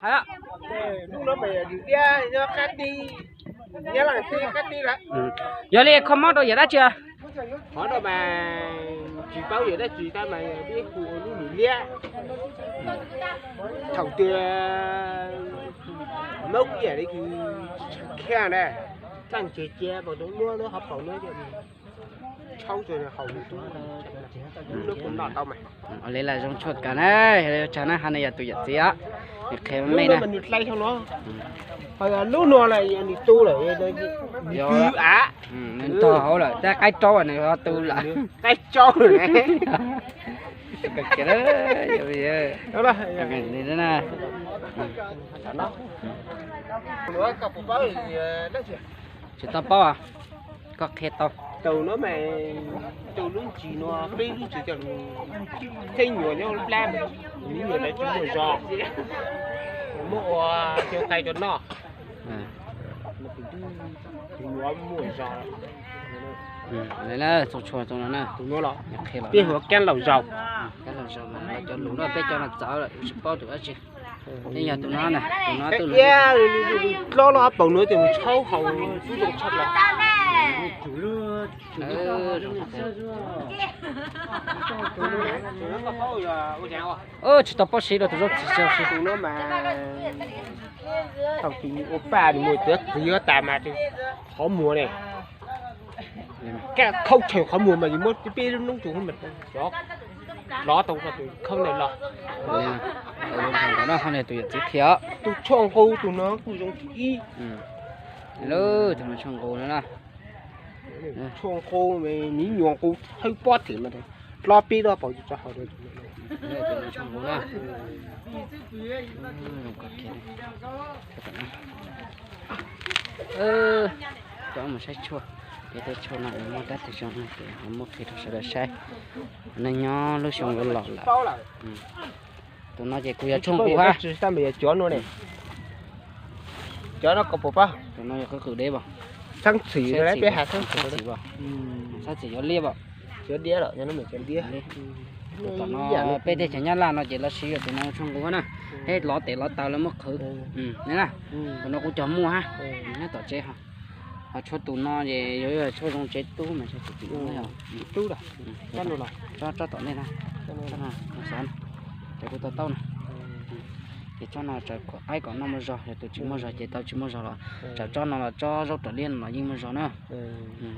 Hnub no mas yog nws liab nyob qab teb, nyob leej teb qab teb lawm. Yog li kho mob rau yam dab tsi? Qhov no mas tsis paub yam dab tsi tab mas yog peb hu ua lub nws liab. Thaum twg Hmoob ib yam li kis khiaj na, txaj ntses cia pom tau muab lub hauv paus no tshauv haus, lub kuj noj tau mas. Ua li lawm zoo tshuaj kawg na, yog li tsag na, ha no yog tus yawm txiv os, nws qhia me na. Lub no mas nws tu lawm, nws tog hauv lawm, tab qaib raub nws ho tu lawm. Qaib raub lawm. Tsis tau paub, koj qhia tau. Tus no mas, tus lub ntsis no, peb lub ntsis cov, txheej nyuam nyob plab, nyuam ntawd tsis muaj zog, muab ua cov qai cov noj. Tus no muaj zog. Txob tshua tus no na, tus no los peb hu ua kab laum zaus. Kab laum zaus mas cov lus no peb cov no txawv lawm, tsis paub tus dab tsi. Tej yog tus no na, tus no tus no dlob los paus no ces mus tshauv haus xub zoo tshaj plaws. Tsis tau paub siv rau tus zaub txiv xyaw siv tus no mas thaum twg nws ua paj nws mus txiav txiv yuav tas mas qhov muag ne, khaub chaw qhov muag mas yus muab peb lub noob tsuas mas lov tau tus khaub ntawd los. Tus yawm txiv qhia tus tshuaj nqus tus no kuj zoo ib. Lub tus no tshuaj nqus no na. Tshuaj nqus, miv nyuam nqus hawb pob tim mas dlob peb lub paus tso hauv. Coj mus saib tshuaj, peb tej tshuaj no muaj tab tig zoo no ces ho muab qhia rau sawv daws saib. Nej nyob lub xyoo yuav los lawm. Tus no ces kuv yog tshuaj nqus hab. Cov no koj puas paub? Tus no yog qwj qwm deb as. Xab txhim, peb has xab txhim as. Xab txhim yuav liab as. Tus tom no peb teb chaws Nyab Laj no ces lawv siv yog tus no tshuaj nqus na. Peb lov tes lov taw lawv muab qhwv. Tus no kuv cog muaj hab, nyob tom tsev ho. Ho tshuaj tus no ces yog tshuaj zoo tsev tub mas tsev tub, tsob tom ntej no, tsob no, ces kuv tau taub no. Ces tsob no tsaws khuam qaib kom noj muaj zog, yog tus tsis muaj zog ces tau tsis muaj zog los tsaws tsob no los tsob zaub ram liab no los yeej muaj zog na.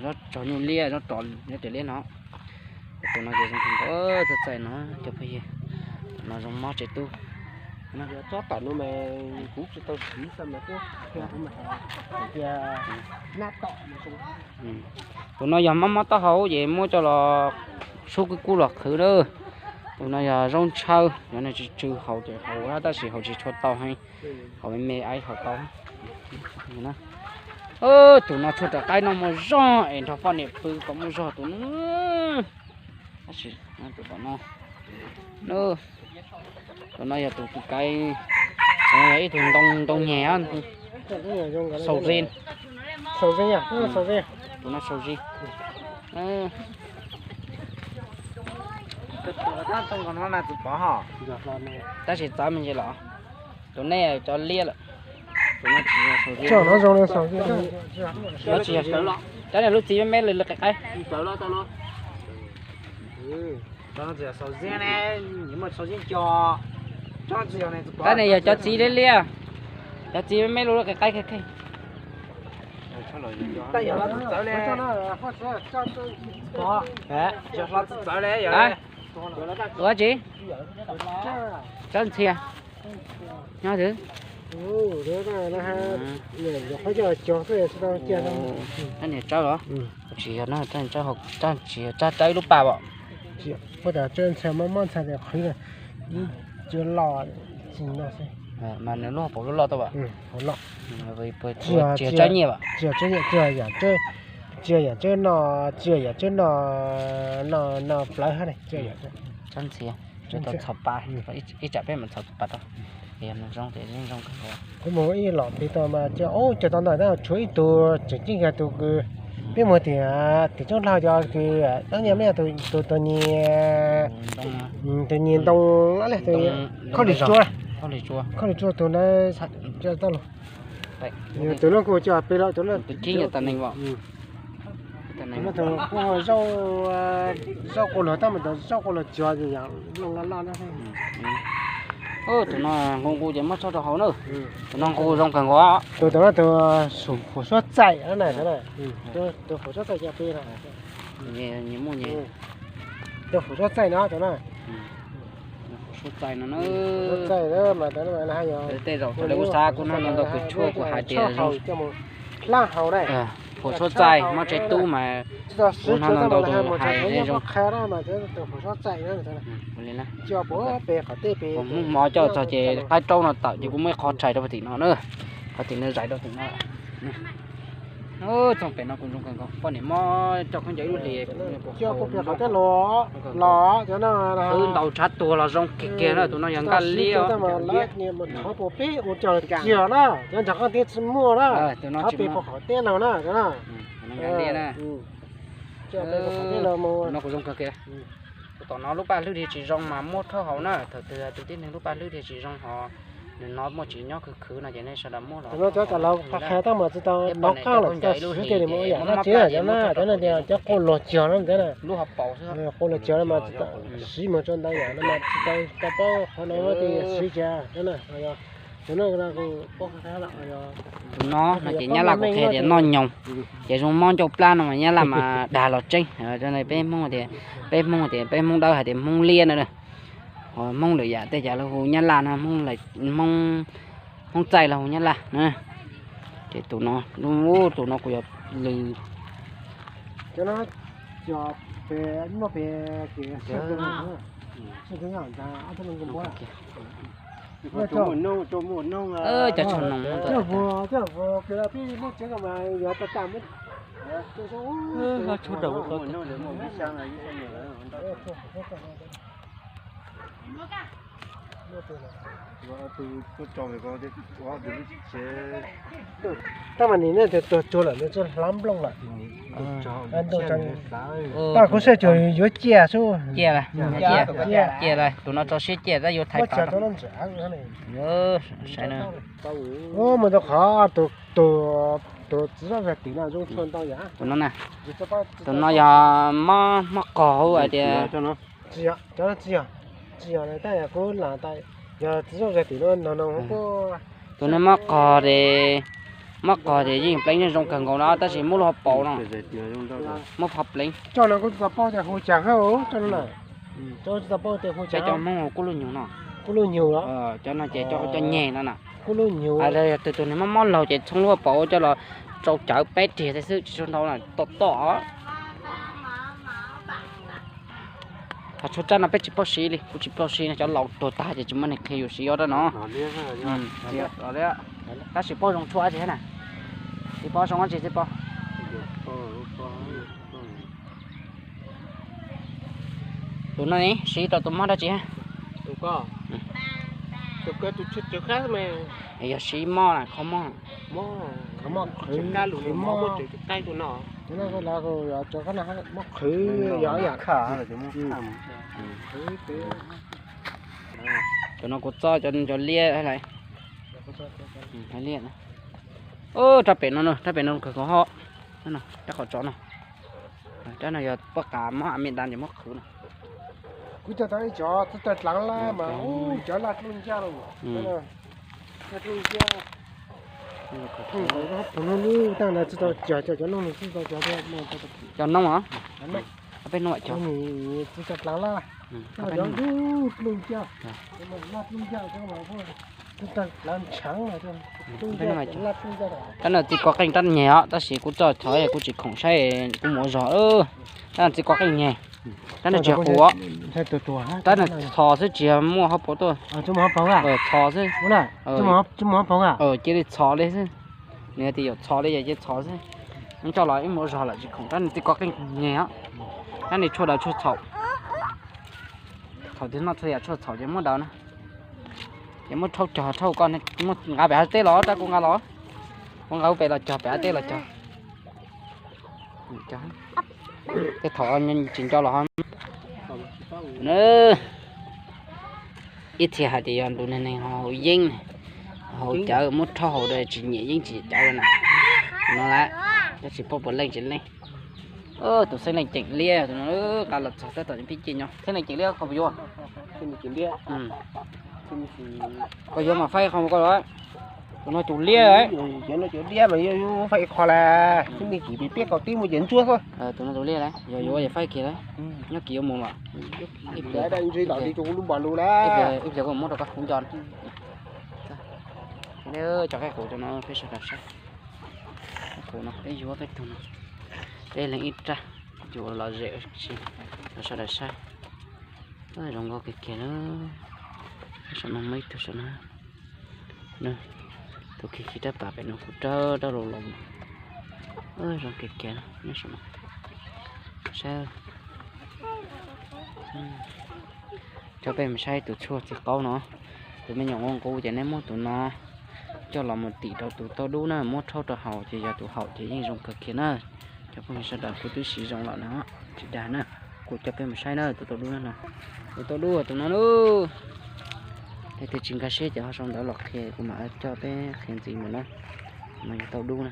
Zaub tsaug nyuj liab, zaub ram liab no. Tus no ces zoo nkauj txaij txaij no cov phooj ywg, tus no zoo mob tsev tub. Tsob tom no mas kuv tsis tau siv xwb mas kuv tias nab tom. Tus no yog mob mob taub hau ces muab coj los sub kub kub los qhwv na. Tus no yog zaub ntshaw, yog nej tsis tsw haus ces haus tab sis haus tsis tshua tau heev, haus me me aib haus tau. Tus no tshuaj rau qaib noj muaj zog es nrog poj niam pw kom muaj zog tus no. Tab sis tus tom no, tus no yog tus kais, tus no yog ib tug ntoo, ntoo nyeg, sau zin. Tus no sau zin. Tab sis txawv me ntsis los, tus nej cov liab lawm. Tus no tsis yog sau zin. Cov niag lub txiv me me li lub qe qaib. Tab nis yog cov txiv liab liab, cov txiv me me li lub qe qaib kheej kheej. Ua tsi? Tsob ntxhia nyob twg? Tab nis tsawb los? Tsis yog, tsis yog tsawb ib lub pas os. Ua tas tsawb ntxhia mob mob ntxhia tias qhwv ib co loj tsis no xwb. Mas nws lub hauv paus loj loj tau as? Tsis yog tsawb nyiaj as? Tsis yog tsawb nyiaj, tsis yog yam tsawb no, tsis yog yam tsawb no, no plawv hab ne, tsis yog yam tsawb ntxhia, txhos pas, ib tsam peb mam txhos pas rau. Yog nws zoo ces yeej zoo kawg. Kuv mus ib los tiv tau mas cov, cov tau ntawm tab tshuav ib tug tseem ceeb yog tus kws peb mus tim, tim Tsoob Dlawg cov kws tab nyiag me tus, tus nyiag, tus nyiag ntoo, tus khob lwm tsuab. Khaub lig tsua tus na, tau los. Tus no kuv coj pem los tus na. Tus no tus kuj zaub, zaub qua luag tab mas tus zaub qua luag cog yam loj loj na. Tus no nqus nqus ces muab tso rau hauv na. Tus no nqus zoo kawg nkaus. Tus no tus fuam suab txaij na, tus fuam suab txaij coj pem no. Tus fuam suab txaij no tus na. Suab txaij no na. Tej zaum thaum lawv kuj xav kuv no ntau kws tshuaj kuv hais tias zoo. Hlab hau na. Fuam suab txaij mob tsev tub mas kuv no ntau tus hais zoo. Mus mov coj txog ces qaib raub no tawm ces kuv muab ib qho tshais rau tim no na. Qhov tim no zais rau tim no. Txog pem no kuj zoo kawg nkaus, poj niam mob coj khaub ncaws ib lub hlis. Qhwv ntau tshab tuag los zoo kiag kiag na, tus no yog nkaj liab. Tus no tsis muaj. Tus no kuj zoo kawg kiag. Tus tom no lub paj hlwb dhia tsis zoo mas muab rhaub haus na, thaum twg tus tib neeg lub paj hlwb dhia tsis zoo ho nws no muaj tsis nyob khwv khwv no ces nej sawv daws muab los. Tus no cov kam laus qhia tab mas tsis tau nov qab los tsis tau siv tej li mus ua yam dab tsi na, cov no cov no tias cov qua luag cog no ntawd na. Qua luag cog no mas tsis tau siv mus tso ntau yam no mas tsis tau paub qhov no muab tej siv cas no na. Tus no no ces nyab laj kuv qhia tias noj nyoos, ces zoo mob ncauj plab no mas nyab laj mas dag los tseeb. Peb Hmoob tias, peb Hmoob tias peb Hmoob Dawb hais tias Hmoob Liab na. Hmoob lwm yam tej cas los hu nyab laj no, Hmoob txaij los hu nyab laj na. Ces tus no, tus no kuv yuav lws. Cov tshuaj noog, tshuaj noog. Tab mas nim no tias tuag tsuag lawm no tsuas hlab nplooj lawm. Tab kuv saib tsuas yuav ciaj xwb. Ciaj lawm, tus no tso siab ciaj tab yuav thaiv tod. Mus rau qhov tus txiv zoj zag tim no zoo tshua ntau yam. Tus no na, tus no yog mob qog hauv hais tias. Tsis yog, cov no tsis yog, tsis yog tab yog kuv lam tas, yog txiv zoj zag tim no no no. Tus no mob qog ces, mob qog ces yeej pleev yeej zoo kawg nkaus no tab sis muab lub hauv paus no, muab phov pleev. Cov no kuv tsis tau paub tias hu cas hab, cov no na, cov tsis tau paub tias hu cas. Cov Hmoob hu kub lub nyug no. Kub lub nyug los? Cov no ces cov nyeg no na. Kub lub nyug. Yog tus tus nws mob mob laug ces txhoov lub hauv paus coj los tsau cawv peb riag thiab xwb tsis tshua ntau na, tom tom. Qhov tshuaj tsab no peb tsis paub siv li, kuv tsis paub siv no, cov laus tuag tag ces tsis muaj neeg qhia yus siv ob rab no. Tab sis paub zoo tshuaj dab tsi thiab na, tsis paub zoo dab tsi thiab paub. Tus no ne siv rau tus mob dab tsi? Yog siv mob na, kho mob. Mob qhwv, mob qhwv. Cov no kuv txob cov liab. Rab pem no, rab pem no kawg nkaus ho. Rab qhov tsov no. Rab no yog poj qas mob a me da ces muab qhwv no. Kuv coj tau ib cov txawj dlaav laj mas cov laj dluj ncaj los. Cov noog os, peb noog cov. Rab no txiv kos qeej rab nyeg os, tab sis kuv txoj thov kuv tsis khoom saib, kuv mus ua zog. Rab no txiv kos qeej nyeg, rab no tsis yog qus, rab no txhos xwb tsis yog muaj hauv paus tuaj. Txhos xwb. Cia li txhos li xwb. Nws tias yuav txhos li ces cia li txhos xwb. Coj los ib mus ua zog lawm tsis khoom, rab no txiv kos qeej nyeg os. Rab no tshuaj daws tshuaj txhaum. Thaum twg noj txhua yam tshuaj txhaum ces muab daws na. Ces muab rhaub cog rhaub koj, nqa pem hav teb los, rab kuv nqa los. Kuv nqa pem los cog, pem hav teb los cog. Tej thaum tsis nco los. Ib txhia hais tias yog ntu neeg ho haus yeeb, haus cawv muab rhaub haus tsis nyiam yeeb tsis nyiam cawv na. No lawm, tab sis poj puas leej tsis leej. Tus xeeb leej ceem liab, tus no nqa los txog tab tom pib ci nyo. Xeeb leej ceem liab koj puas yuav? Koj yuav mas faib qhov koj los. Tus no tus liab. Cov no cov liab mas yuav faib qhov las, xeeb leej ceem peb kaum tib mus ces ntsuab xwb. Tus no tus liab las, yog yuav ces faib kiag las. Nyob kis yuav mus mas. Ib pliag kuv muab rau koj kuv nco. Cov qaib qus no peb sawv daws saib. Qaib qus no peb yuav peb tug no, peb leeg ib rab, yuav los zem tsis, rau sawv daws saib. Zoo nkauj kiag kiag na. Saum no muaj ib tug saum no. Tus khi khi rab pas pem no kuj rab rab laus laus. Zoo kiag kiag nyob saum no. Saib, coj peb mus saib tus tshuaj txiv qaub no. Tus me nyuam nqus nqus ces nej muab tus no coj los mus tim rau tus tauj dub na, muab rhaub rau haus ces yog tus haum ces yeej zoo kawg kiag na. Cov phooj ywg sawv daws, kuv twb siv zoo lawm na, tsis dag na. Kuv coj peb mus saib na tus tauj dub no. Tus tauj dub tus no na. Leej twg tsis nkag siab ces ho sau ntawv los qhia kuv mam coj peb qhia ntxiv mus na. No yog tauj dub na.